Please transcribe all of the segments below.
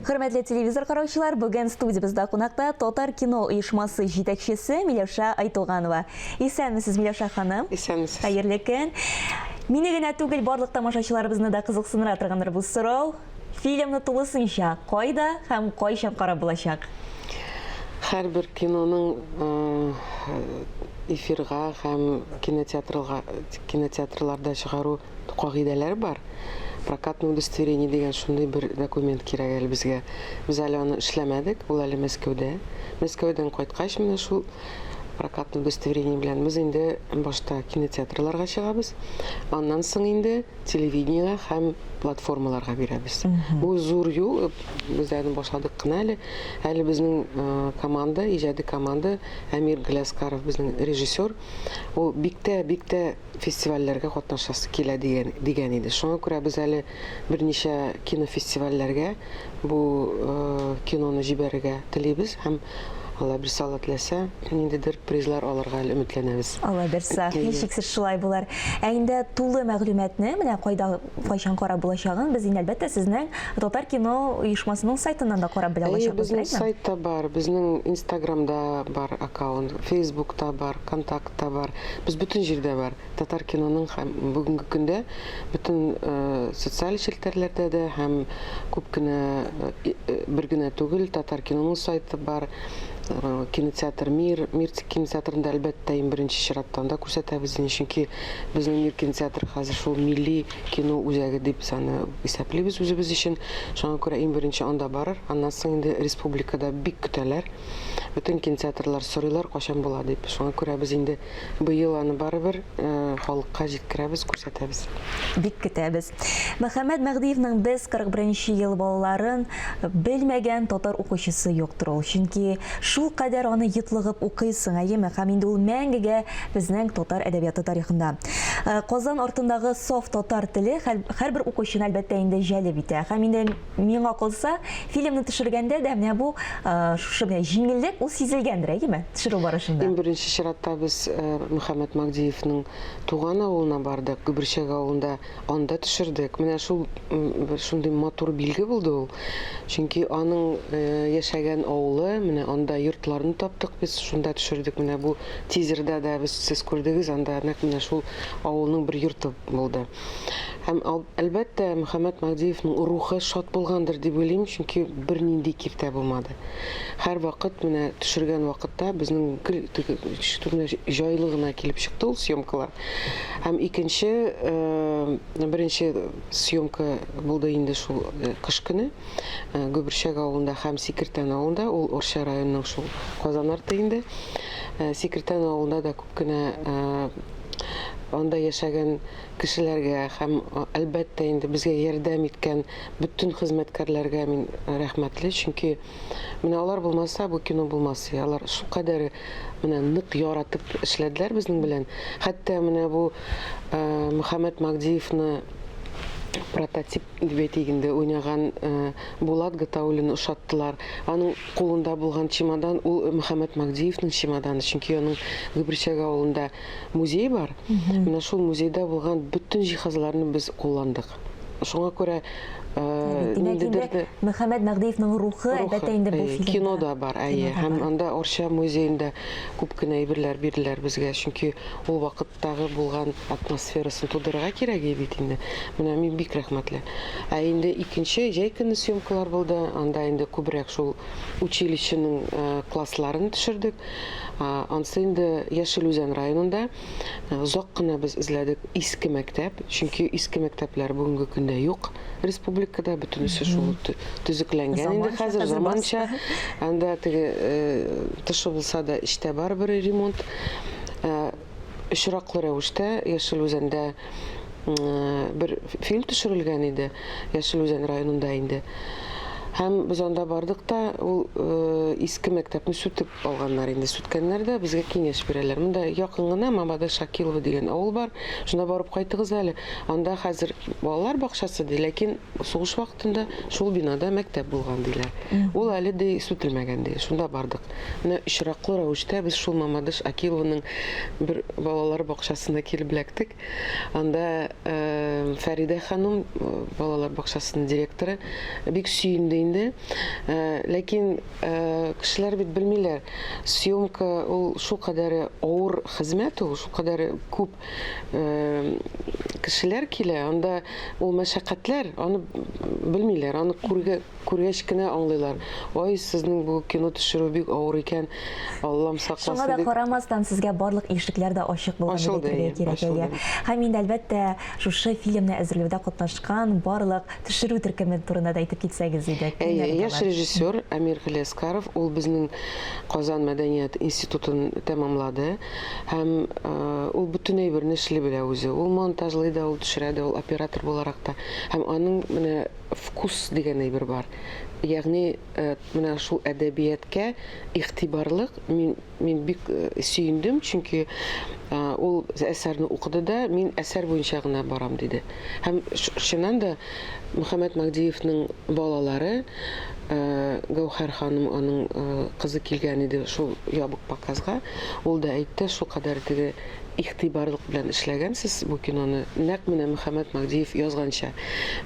Хөрмәтле телевизор караучылар, бүген студиябездә кунакта Татар кино оешмасы җитәкчесе Миләүшә Айтуганова. Исәнмесез, Миләүшә ханым. Исәнмесез. Хәерле көн. Мине генә түгел, барлык тамашачыларыбызны да кызыксындыра торгандыр бу сорау. Фильмны тулысынча кайда һәм кайчан карап булачак? Һәрбер киноның эфирга һәм кинотеатрга кинотеатрларда чыгару кагыйдәләре бар. Прокатное удостоверение дигән шундый бер документ кирәк әле безгә. Без әле аны эшләмәдек, ул әле Мәскәүдә. Мәскәүдән кайткач, менә шул прокатное удостоверение белән без инде башта кинотеатрларга чыгабыз, аннан соң инде телевидениегә һәм платформаларга бирәбез. Бу зур юл, без әле башладык кына әле. Әле безнең э, команда, иҗади команда, Әмир Галиәскаров безнең режиссер, ул бик тә, бик тә фестивальләргә катнашасы килә дигән, дигән иде. Шуңа күрә без әле берничә кинофестивальләргә бу э, киноны җибәрергә телибез һәм Алла бирсә, Алла теләсә, ниндидер призлар алырга әле өметләнәбез. Алла бирсә, һичшиксез шулай булыр. Ә инде тулы мәгълүматны менә кайда, кайчан карап булачагын без инде әлбәттә сезнең Татар кино оешмасының сайтыннан да карап белә Әйе, алачакбыз, безнең әйеме? сайтта бар, безнең Инстаграмда бар аккаунт, Фейсбукта бар, Контакт та бар. Без бөтен җирдә бар. Татар киноның һәм бүгенге көндә бөтен социаль челтәрләрдә дә һәм күп кенә бер генә түгел, татар киноның сайты бар. Кинотеатр Мир, Мир кинотеатрында әлбәттә иң беренче чиратта анда күрсәтәбез инде, чөнки безнең Мир кинотеатры хәзер шул милли кино үзәге дип без аны исәплибез үзебез өчен. Шуңа күрә иң беренче анда барыр. Аннан соң инде республикада бик көтәләр. Бөтен кинотеатрлар сорыйлар, кайчан була дип. Шуңа күрә без инде быел аны барыбер халыкка җиткерәбез, күрсәтәбез. Бик көтәбез. Мөхәммәт Мәһдиевның Без 41 нче ел балаларын белмәгән татар укучысы юктыр ул. Чөнки шулкадәр аны йотлыгып укыйсың, әйеме? Һәм инде ул мәңгегә безнең татар әдәбияты тарихында. Казан артындагы саф татар теле һәрбер укучыны, әлбәттә инде, җәлеп итә. Һәм инде Миңа калса, фильмны төшергәндә дә менә бу шушы менә җиңеллек ул сизелгәндер, әйеме, төшерү барышында? Иң беренче чиратта без Мөхәммәт Магдиевның туган авылына бардык, Гөберчәк авылында, анда төшердек. Менә шул бер шундый матур билге булды ул. Чөнки аның яшәгән авылы, менә анда йортларны таптык без, шунда төшердек. Менә бу тизерда да без сез күрдегез, анда нәкъ менә шул авылның бер йорты булды. Һәм, әлбәттә, Мөхәммәт Мәһдиевның рухы шат булгандыр дип уйлыйм, чөнки бернинди киртә булмады. Һәрвакыт менә төшергән вакытта безнең гел теге менә җайлы гына килеп чыкты ул съемкалар. Һәм икенче, э, беренче съемка булды инде шул э, кыш көне э, Гөберчәк авылында һәм Сикертән авылында, ул Орча районының шул Казан арты инде. Сикертән авылында да күп кенә анда яшәгән кешеләргә һәм, әлбәттә инде, безгә ярдәм иткән бөтен хезмәткәрләргә мин рәхмәтле, чөнки менә алар булмаса, бу кино булмас иде. Алар шулкадәр менә нык яратып эшләделәр безнең белән. Хәтта менә бу Мөхәммәт Магдиевны прототип дип әйтик инде, уйнаган Булат Гатауллинны ошаттылар. Аның кулында булган чемодан, ул Мөхәммәт Магдиевның чемоданы, чөнки аның Гөберчәк авылында музей бар. Менә шул музейда булган бөтен җиһазларны без кулландык. Шуңа күрә Димәк, инде Мөхәммәт Мәһдиевның рухы, әлбәттә инде бу фильмда. Кинода бар, әйе. Һәм анда Орча музеенда күп кенә әйберләр бирделәр безгә, чөнки ул вакыттагы булган атмосферасын тудырырга кирәк иде бит инде. Менә мин бик рәхмәтле. Ә инде икенче җәй көне съемкалар булды. Анда инде күбрәк шул училищеның классларын төшердек. Ансы инде Яшел Үзән районында. Озак кына без эзләдек иске мәктәп, чөнки иске мәктәпләр бүгенге көндә юк республикада, бөтенесе шул төзекләнгән инде хәзер заманча. Анда теге тышы булса да, эчтә барыбер ремонт. Очраклы рәвештә Яшел Үзәндә бер фильм төшерелгән иде, Яшел Үзән районында инде. Һәм без анда бардык та, ул иске мәктәпне сүтеп алганнар инде, сүткәннәр дә, безгә киңәш бирәләр. Монда якын гына Мамадыш Шакилова дигән авыл бар, шунда барып кайтыгыз әле. Анда хәзер балалар бакчасы ди, ләкин сугыш вакытында шул бинада мәктәп булган диләр. Ул әле ди сүтелмәгән ди. Шунда бардык. Менә очраклы рәвештә без шул Мамадыш Акилованың бер балалар бакчасына килеп эләктек. Анда Фәридә ханым, балалар бакчасының директоры, бик сөенде инде. инде. Ләкин кешеләр бит белмиләр, съемка ул шулкадәр авыр хезмәт ул, шулкадәр күп кешеләр килә, анда ул мәшәкатьләр, аны белмиләр, аны күргә, күргәч кенә аңлыйлар. Ой, сезнең бу кино төшерү бик авыр икән, Аллам сакласын Шуңа да дип. карамастан, сезгә барлык ишекләр дә ачык булган дип Ачылды, әйтергә әйе, кирәк, әйе. ачылды. Һәм инде, әлбәттә, шушы фильмны әзерләүдә катнашкан барлык төшерү төркеме турында да әйтеп китсәгез иде. Әйе, Кемнәр иде яшь алар? режиссер Әмир Галиәскаров, ул безнең Казан мәдәният институтын тәмамлады һәм ул бөтен әйберне эшли белә үзе. Ул монтажлый да, ул төшерә дә, ул оператор буларак та. Һәм аның менә вкус дигән әйбер бар. Ягъни менә шул әдәбияткә игътибарлык, мин мин бик сөендем, чөнки ул әсәрне укыды да, мин әсәр буенча гына барам диде. Һәм чыннан да Мөхәммәт Мәһдиевның балалары, Гәүһәр ханым, аның кызы килгән иде шул ябык показга, ул да әйтте, шулкадәр теге игътибарлык белән эшләгәнсез бу киноны, нәкъ менә Мөхәммәт Мәһдиев язганча.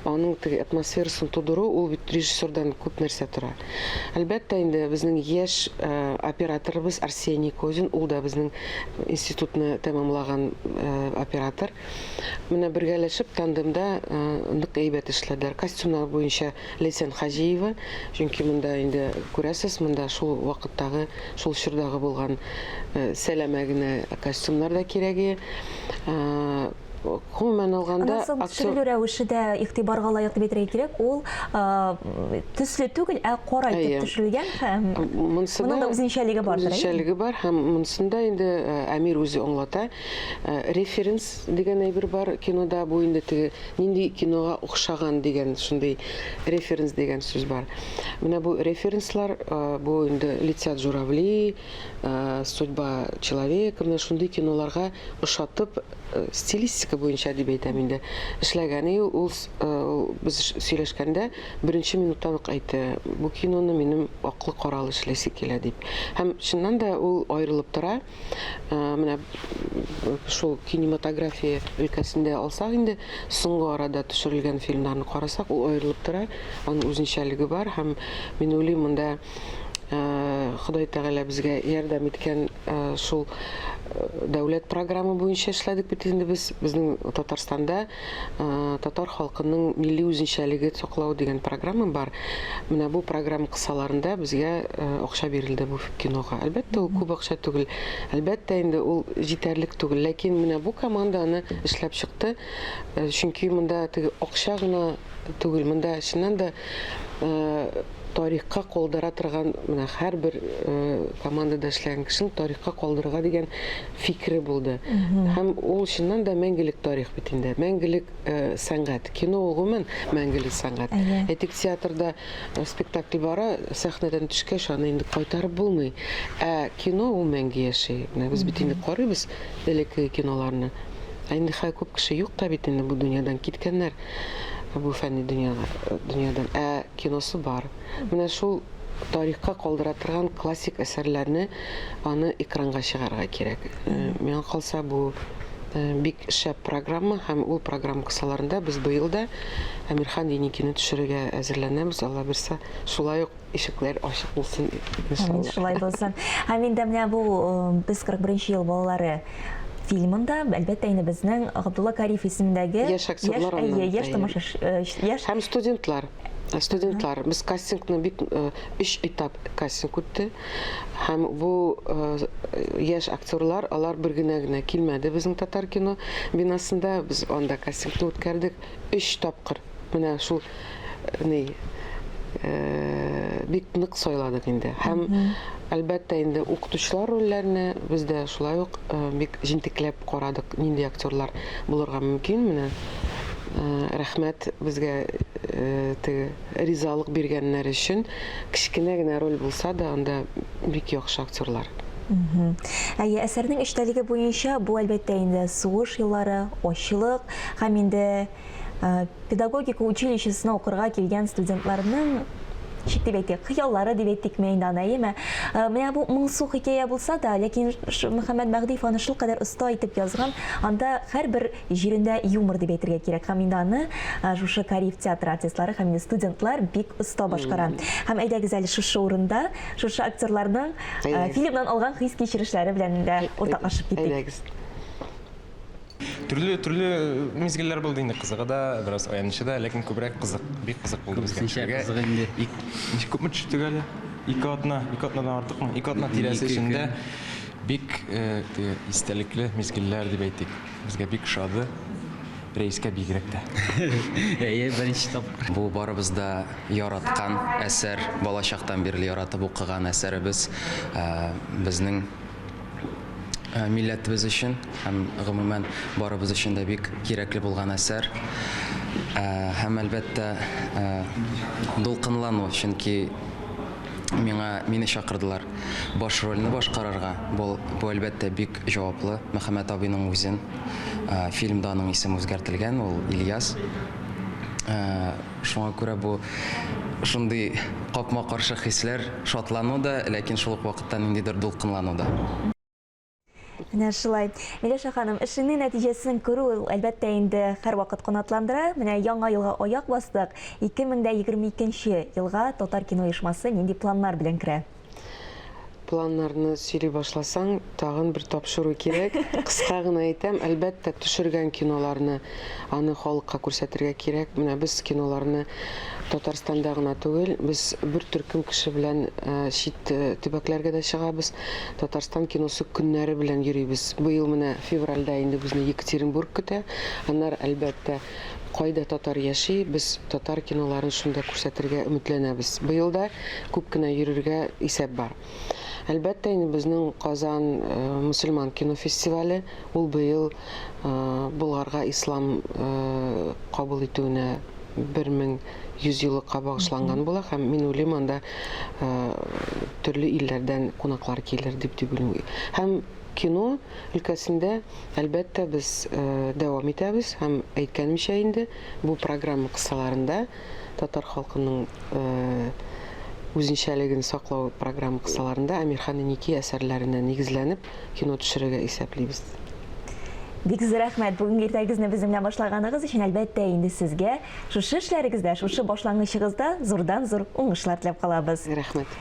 Аның теге атмосферасын тудыру, ул бит режиссердан күп нәрсә тора. Әлбәттә инде, безнең яшь операторыбыз Арсений Козин, ул да безнең институтны тәмамлаган оператор. Менә бергәләшеп тандемда нык әйбәт эшләделәр. Костюмнар буенча Ләйсән Хаҗиева, чөнки монда инде күрәсез, монда шул вакыттагы, шул чордагы булган сәләмә генә костюмнар да кирәге. Гомумән алганда, Аннан соң төшерелү рәвеше дә игътибарга лаек дип әйтергә кирәк. Ул төсле түгел, ә кара итеп төшерелгән һәм моның да үзенчәлеге бардыр. Үзенчәлеге бар һәм монысында инде Әмир үзе аңлата. Референс дигән әйбер бар кинода, бу инде теге Нинди кинога охшаган дигән шундый референс дигән сүз бар. Менә бу референслар, бу инде Летят журавли, Судьба человека, менә шундый киноларга ошатып, стилистика буенча дип әйтәм инде, эшләгән. И ул без сөйләшкәндә беренче минуттан ук әйтте, бу киноны минем аклы-каралы эшлисе килә дип. Һәм чыннан да ул аерылып тора. Менә шул кинематография өлкәсендә алсак инде, соңгы арада төшерелгән фильмнарны карасак, ул аерылып тора, аның үзенчәлеге бар һәм мин уйлыйм, монда Ходай Тәгалә безгә ярдәм иткән шул дәүләт программа буенча эшләдек бит инде без. Безнең Татарстанда татар халкының милли үзенчәлеге саклау дигән программа бар. Менә бу программа кысаларында безгә акча бирелде бу кинога. Әлбәттә, ул күп акча түгел. Әлбәттә, инде ул җитәрлек түгел. Ләкин менә бу команда аны эшләп чыкты. Чөнки монда теге акча гына түгел, монда чыннан да тарихка калдыра торган менә һәрбер командада эшләгән кешенең тарихка калдырырга дигән фикере булды. Һәм ул чыннан да мәңгелек тарих бит инде, мәңгелек сәнгать. Кино ул гомумән мәңгелек сәнгать. Әйтик, театрда спектакль бара, сәхнәдән төшкәч, аны инде кайтарып булмый. Ә кино ул мәңге яши. Менә без бит инде карыйбыз элеккеге киноларны. Ә инде хәзер күп кеше юк та бит инде бу дөньядан киткәннәр. Бу фәнни дөньяга, дөньядан. Ә киносы бар. Менә шул тарихка калдыра торган классик әсәрләрне аны экранга чыгарырга кирәк. Миңа калса, бу бик шәп программа һәм ул программа кысаларында без быел да Әмирхан Еникине төшерергә әзерләнәбез. Алла бирса, шулай ук ишекләр ачык булсын, иншалла. Шулай булсын. Һәм инде менә бу без 41 ел балалары фильмында, әлбәттә, инде безнең Габдулла Кариев исемендәге яшь актерлар, яшь тамашачы, яшь һәм студентлар. Студентлар. Без кастингны бик өч этап кастинг үтте. Һәм бу яшь актерлар, алар бер генә генә килмәде безнең Татар кино бинасында. Без анда кастингны үткәрдек өч тапкыр. Менә шул ни бик нык сайладык инде. Һәм әлбәттә инде укытучылар рольләренә без дә шулай ук бик җентекләп карадык, нинди актерлар булырга мөмкин. Менә рәхмәт безгә теге ризалык биргәннәр өчен. Кечкенә генә роль булса да, анда бик яхшы актерлар. Әйе, әсәрнең эчтәлеге буенча бу әлбәттә инде сугыш еллары, ачлык һәм инде педагогика училищесына укырга килгән студентларның ничек дип әйтик, хыяллары дип әйтикме инде аны, әйеме? Менә бу моңсу хикәя булса да, ләкин Мөхәммәд Мәһдиев аны шулкадәр оста итеп язган, анда һәрбер җирендә юмор дип әйтергә кирәк. Һәм инде аны шушы Кариев театры артистлары һәм инде студентлар бик оста башкара. Һәм әйдәгез әле шушы урында шушы актерларның фильмнан алган хис-кичерешләре белән дә уртаклашып китик. Әйдәгез. Төрле төрле мизгелләр булды инде, кызыгы да, бераз аянычы да, ләкин күбрәк кызык, бик кызык булды безгә. Күбесенчә кызык инде. Ничек күпме төштек әле? Ике атна, ике атнадан артыкмы? Ике атна тирәсе эчендә бик э, теге истәлекле мизгелләр дип әйтик. Безгә бик ошады. Рәискә бигрәк тә. Әйе, беренче тапкыр. Бу барыбыз да яраткан әсәр, балачактан бирле яратып укыган әсәребез. Э, безнең Э, милләтебез өчен һәм гомумән барыбыз өчен дә бик кирәкле булган әсәр. Э, һәм әлбәттә э, дулкынлану, чөнки миңа мине чакырдылар баш рольне башкарырга. Бу, бу әлбәттә бик җаваплы. Мөхәммәт абыйның үзен фильмда аның исеме үзгәртелгән, ул Ильяс. Шуңа күрә бу шундый капма-каршы хисләр, шатлану да, ләкин шул ук вакытта ниндидер дулкынлану да. Менә шулай. Миләүшә ханым, эшеңнең нәтиҗәсен күрү ул, әлбәттә инде, һәрвакыт канатландыра. Менә яңа елга аяк бастык. 2022 нче елга Татар кино оешмасы нинди планнар белән керә? Планнарны сөйли башласаң, тагын бер тапшыру кирәк. Кыска гына әйтәм, әлбәттә, төшергән киноларны аны халыкка күрсәтергә кирәк. Менә без киноларны Татарстанда гына түгел, без бер төркем кеше белән э, чит э, төбәкләргә дә чыгабыз. Татарстан киносы көннәре белән йөрибез. Быел менә февральдә инде безне Екатеринбург көтә. Аннары, әлбәттә, кайда татар яши, без татар киноларын шунда күрсәтергә өметләнәбез. Быел да күп кенә йөрергә исәп бар. Әлбәттә, инде безнең Казан э, мөселман кино фестивале, ул быел э, Болгарга ислам э, кабул итүенә 1100 еллыкка багышланган була һәм мин уйлыйм, анда төрле илләрдән кунаклар килер дип дип уйлыйм. Һәм кино өлкәсендә, әлбәттә, без дәвам итәбез һәм әйткәнемчә инде, бу программа кысаларында татар халкының үзенчәлеген саклау программа кысаларында Әмирхан Еники әсәрләренә нигезләнеп кино төшерергә исәплибез. Бик зур рәхмәт бүгенге иртәгезне безнең белән башлаганыгыз өчен. Әлбәттә инде сезгә шушы эшләрегездә, шушы башлангычыгызда зурдан-зур уңышлар теләп калабыз. Рәхмәт.